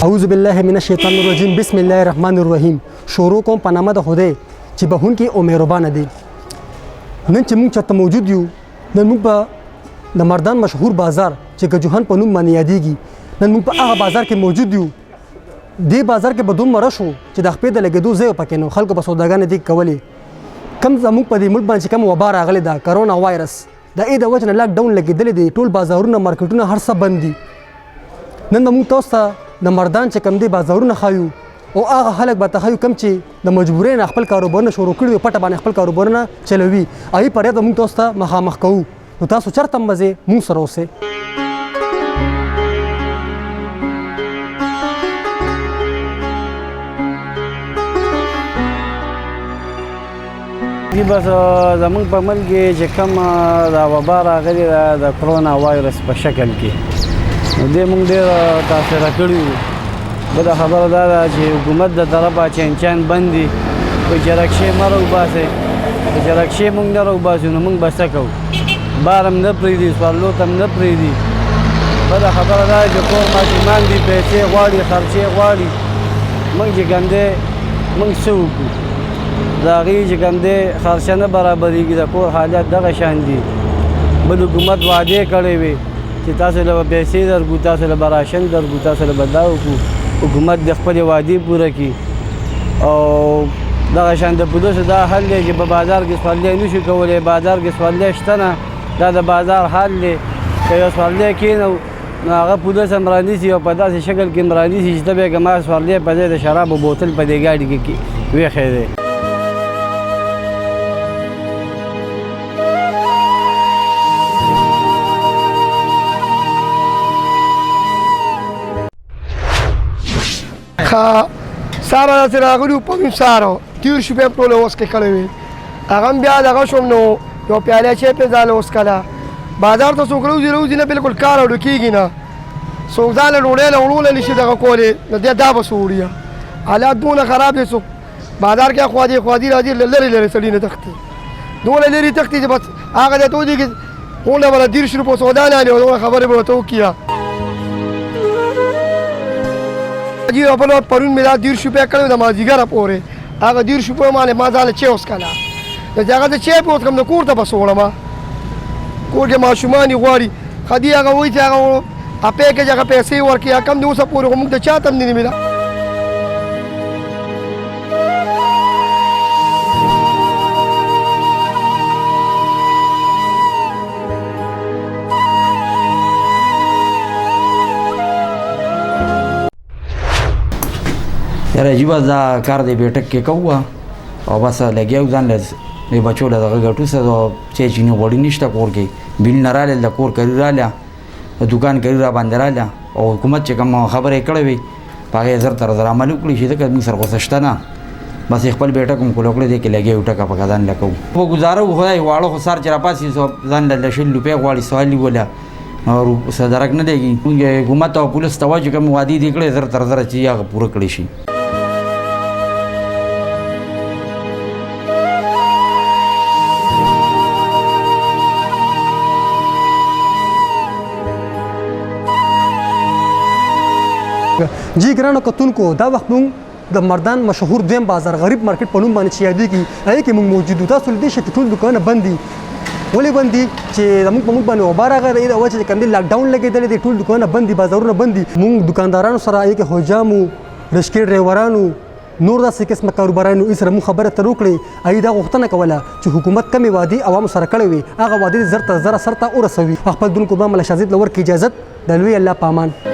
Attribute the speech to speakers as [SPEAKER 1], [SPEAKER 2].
[SPEAKER 1] اعوذ بالله من الشیطان الرجیم، بسم الله الرحمن الرحیم. شروع کوم په نامه د خدای چې بهونکی او مهربانه دی. نن چې موږ چېرته موجود یو، نن موږ په د مردان مشهور بازار چې ګجوهن په نوم باندې یادېږي، نن موږ په هغه بازار کې موجود یو. دې بازار کې به دومره رش و چې د خپې د لګېدو ځای پکې نو خلکو به سوداګانې دې کولې. کم زموږ په دې ملک باندې چې کوم وبا راغلې ده، کرونا وایرس، د ای د وجې نه لاک ډاون لګېدلی دی، ټول بازارونه مارکیټونه هر څه بند دي. نن به موږ تاسو ته د مردان چې کوم دی بازارونه ښایو او هغه خلک به ته ښایو کوم چې د مجبورۍ نه خپل کاروبارونه شروع کړي او پټه باندې خپل کاروبارونه چلوي. هغوی پر یاد به موږ تاسو ته مخامخ کوو، نو تاسو چېرته هم مه ځئ، موږ سره اوسئ.
[SPEAKER 2] جی بس زمونږ په ملک کې چې کوم دا وبا راغلې ده د کرونا وایرس په شکل کې، نو دې مونږ ډېر متاثره کړي یو. بله خبره دا ده چې حکومت د طرفه چینچان بند دي، وایي چې رکشې مه راوباسئ. که چې رکشې مونږ نه راوباسو نو مونږ به څه کوو؟ بار هم نه پرېږدي، سوارلو ته هم نه پرېږدي. بله خبره دا ده چې کور ماشومان دي، پیسې غواړي، خرچې غواړي. مونږ چې کوم دی مونږ څه وکړو؟ د هغې چې کوم دی خرچه نه برابرېږي، د کور حالت دغه شان دي. بل حکومت وعدې کړې وې چې تاسو له به پیسې درکړو، تاسو له به راشن درکړو، تاسو له به دا وکړو. حکومت د خپلې وعدې پوره کړي. او دغه شان د پولیسو دا حل دی چې په بازار کې سورلی نه شو کولی، بازار کې سورلی شته نه، دا د بازار حال دی. که یو سورلی کښېنو نو هغه پولیس هم رانیسي او په داسې شکل کې هم رانیسي چې ته به یې که ما سورلی په ځای د شرابو بوتل په دې ګاډي کې ویښی دی.
[SPEAKER 3] ښه سهار داسې راغلي وو، پرون سهار 30 روپۍ هم ټوله اوس کې کړې وې. هغه هم بیا دغه شوم، نو یو پیاله چای پرې ځانله وڅکله. بازار ته څوک روځي روځي نه، بالکل کار اډو کېږي نه، څوک ځانله ډوډۍ له وړولی نه شي دغه کولی. نو بیا دا به څه وړي؟ حالات دونه خراب دی، څوک بازار کې اخوا دې خوا دې راځي، له لرې لرې سړي نه تښتي، دونه لرې تښتي چې بس هغه ځای ته ودرېږي. غونډه به له 30 روپو سودا نه اخلي او دونه خبرې به ورته وکړي. جی بل پرون مې دا 30 روپۍ کړې د مازدیګره پورې، هغه 30 روپۍ باندې ما ځانله چای وڅکله. نو چې هغه زه چای پرې وڅښم نو کور ته به څه وړم؟ کور کې ماشومان یې غواړي. ښه هغه وایي چې هغه پیکج هغه پیسې ورکړي، کم دی اوسه پورې خو موږ ته چاته هم نه دي ملا.
[SPEAKER 4] یاره عجیبه دا کار دی، بیټک کې کوه او بس لګیا یو ځان له دې بچو له دغه ګټو څه چای چیني غوړي نشته کور کې، بیل نه راغلل، د کور کري راغله، د دوکان کري را باندې راغله. او حکومت چې کوم خبرې کړې وي په هغې زر تر زر عمل وکړي شي، ځکه موږ سره خو څه شته نه. بس خپل بیټک هم کولو کړی دی کې لګیا یو ټکه پکې ځان له کوو په ګزاره. خدای واړه خو سار چې راپاڅي ځان له 20 روپۍ غواړي، سوالي وله نور څه درک نه لګي. موږ حکومت او پولیس ته وایو چې کوم وعدې دې کړې زر تر زره چې هغه پوره کړی شي.
[SPEAKER 1] جی ګرانو کتونکو، دا وخت مونږ د مردان مشهور دویم بازار غریب مارکیټ په نوم باندې چې یادېږي هغې کې مونږ موجود یو. تاسو لیدلی شئ چې ټول دوکانونه بند دي. ولې بند دي؟ چې زموږ په موږ باندې وبا راغلی دی، د وجې چې کوم دی لاک ډاون لګېدلی دی، ټول دوکانونه بند دي، بازارونه بند دي. مونږ دوکاندارانو سره هغې کې حجام وو، رشکې ډرایوران وو، نور داسې قسمه کاروباران وو، سره مونږ خبره تر وکړې. هغوی دا غوښتنه کوله چې حکومت کمې وعدې عوامو سره کړې وې، هغه وعدې زر تر زره سرته ورسوي. خپل دون قربان ملا شاهزید له ورکړي اجازت، د لوی الله په امان.